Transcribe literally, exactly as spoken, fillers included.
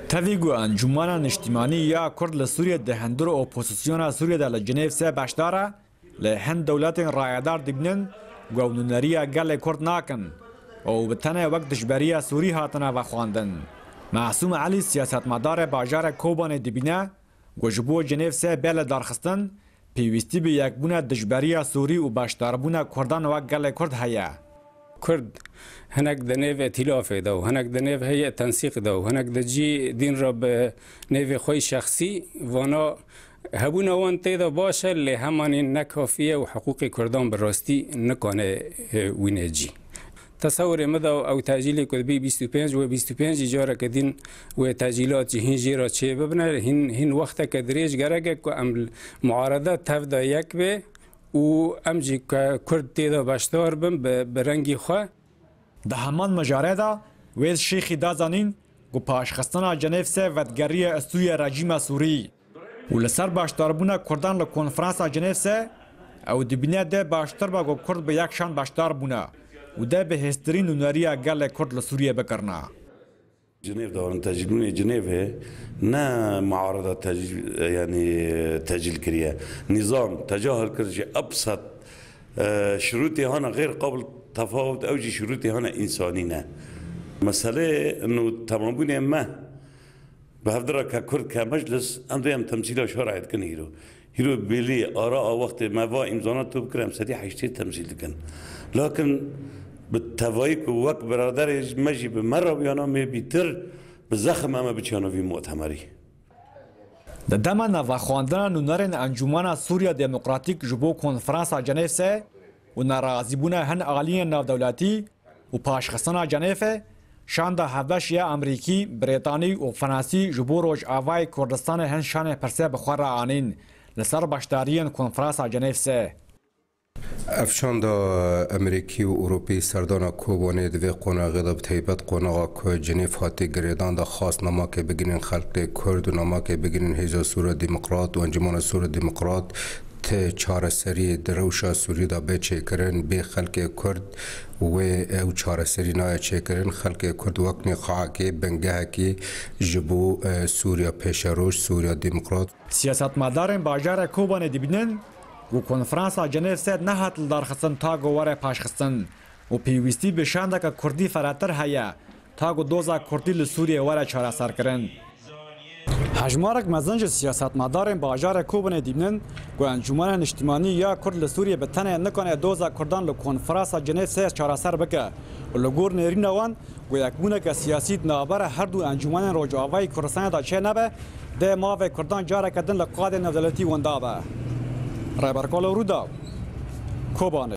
Tevî ku Encûmena Niştîmanî ya Kurd li Sûriyê di hundir opozîsyona Sûriyê de li Cinêv sê beşdar e, li hin dewletên rayedar dibînin ku ew nûneriya gelê Kurd nakin û bi tenê wek dijberiya Sûrî hatine vexwendin. Masûm Elî, siyasetmedarê bajarê Kobanê, dibîne ku ji bo Cinêv sê bê lidarxistin, pêwîstî bi yekbûna dijberiya Sûrî û beşdarbûna Kurdan wek gelê Kurd heye. Kurd hinek di nêv îtîlafê de û hinek di nêv heyê tensîq de û hinek di cî dîn re bi nêvê xwe yî şexsî, vana hebûna wan tê de baş e, lê hemanî ne kafî ye û hiqûqê Kurdan bi rastî nikane, e, wîne cî. Tesewirê min de ew tecîlê ku dibî bîst û pênc, wê bîst û pênc jî careke din wê tecîlat jî hîn jê re çê bibine, hîn, hîn wexteke dirêj gerek e ku em muarede tev de yek bê û em jî ke Kurd tê de beşdar bin bi, bi rengî xwe. Di heman mijarê de Wêz Şêxî da zanîn ku paşxistina Cenêv sê vedgeriye estûyê rejîma Sûrî û li ser beşdarbûna Kurdan li konferansa Cenêv sê ew dibîne dê baştir be ku Kurd bi yek şan beşdar bûne û dê bi hêztirîn nûneriya gelê Kurd li Sûriyê bikirina. Cinêv de wan tecîl bûnê Cinêvê ne muarada tecîl, yanî tecîl kiriye. Nîzam tecahil kir ji ebsat, e, şirûtê hana xêr qabil tefawut, ew jî şirûtê hana însanî ne. Meselê nû temambûnê me bi hevdira ke Kurd ke meclis, em dê em temsîla şara dikin îro. Hîro bêlî ara a wextê me va îmzana tu bikir, em sedî heştê temsîl dikin. Lakin bi tevayî ku wek biraderê me jî bi me re biyana, mê bîtir bi zexm em ê biçiyana vî mutemerî. Di dema navxwendina nûnerên Encûmena Sûriya Demokratîk ji bo Konferansa Cenêvsê û nerazîbûna hin aliyên navdewletî, û paşxistina Cenêfê, şanda hevbeş ya Amerîkî, Brêtanî û Fransî ji bo Rojavayê Kurdistanê hin şanê pirsê bi xwe re anîn li ser beşdariyên Konferansa Cenêf sê. Ev şanda Amerîkî û Ewropî serdana Kobanê di vê qonaxê de bi taybet qonaxa ku Cenêf hatî girêdan de xwest namakê bigirîn xelkê Kurd û namakê bigirîn Hêza Sûriya Demokrat û Encûmena Sûriya Demokrat ti çareserî di rewşa Sûriyê de bê çêkirin, bê xelkê Kurd wê ew çareserî nayê çêkirin. Xelkê Kurd wek nîqaekê, bingehekî ji bo, e, Sûriya pêşeroj, Sûriya demokrat. Siyasetmedarên bajarê Kobanê dibînin ku Konferansa Cenêv sê nehat lidarxistin ta ku were paşxistin û pêwîstî bi şandeke Kurdî firehtir heye ta ku doza Kurdî li Sûriyê were çareserkirin. Hejmarek mezin ji siyasetmedarên bajarê Kobanê dibînin ku Encûmena Niştimanî ya Kurd li Sûriyê bi tenê nikane doza Kurdan li Konferansa Cenêv sê çareser bike û li gor nêrîna wan ku yekbûneke siyasî di navbera her du encûmenên Rojavayê Kurdistanê de çênebe, dê mavê Kurdan careke din li qadên navdewletî winda be. Rêber Kalo Rûdaw, Kobanê.